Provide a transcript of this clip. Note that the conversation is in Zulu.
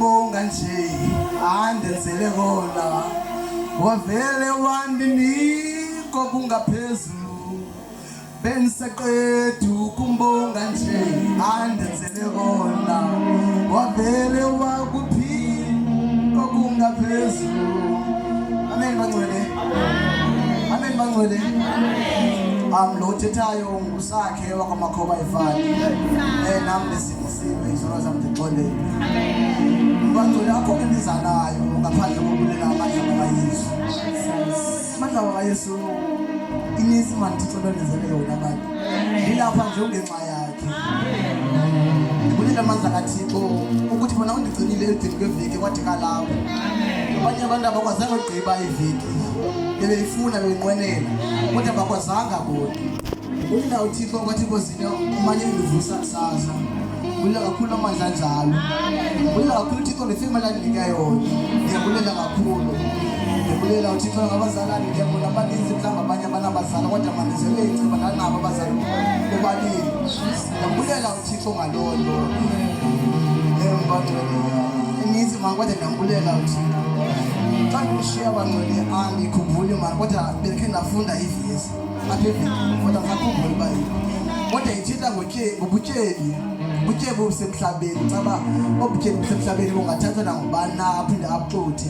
ukumbonga nje andenzele kona wavele wandinika okungaphezulu bengisaqeda ukumbonga nje andenzele kona wavele wakuphila okungaphezulu. Amen bangcwele, amen bangcwele. Lo uthethayo ngusakhe wakwaMakhoba efani. Nami ndisindisiwe, izono zam ndixolelwe. Bangcwele, akho nto ndizanayo ngaphandle kokubulela amandla kaYesu. Amandla kaYesu ininzi mani, Thixo ndenzele yona mani. Ndilapha nje ungenxa yakhe. Ndibulela amandla kaThixo ukuthi bona undigcinile ebudeni kweveki kwade kalapho. Abanye abantu abakwazanga ugqiba iveki, bebeyifuna beyinqwenela, kodwa bakwazanga bona. Ulinda uThixo kwathi kozine umanye endivusa kusasa. Bulela kakhulu amandla anjalo. Bulela kakhulu uThixo ngefemali andinika yona. Ndiyabulela kakhulu. Ndibulela uThixo ngabazali andike bona, abaninzi mhlawumbi abanye abanabazali kodwa mandizelwe inceba ndanabo abazali bobabili. Ndiyabulela uThixo ngaloo nto. Bangcwele, ininzi mani, kodwa ndiyambulela uThixo. Xa ndimshiya bangcwele andikhumbuli mani, kodwa bendikhe ndafunda ivesi apha evekini, kodwa ndisakhumbula uba yini. Kodwa ithetha ngobutyebi, ubutyebi obusemhlabeni. Caba obutyebi busemhlabeni bungathathwa nangubani na aphinde abuxuthe.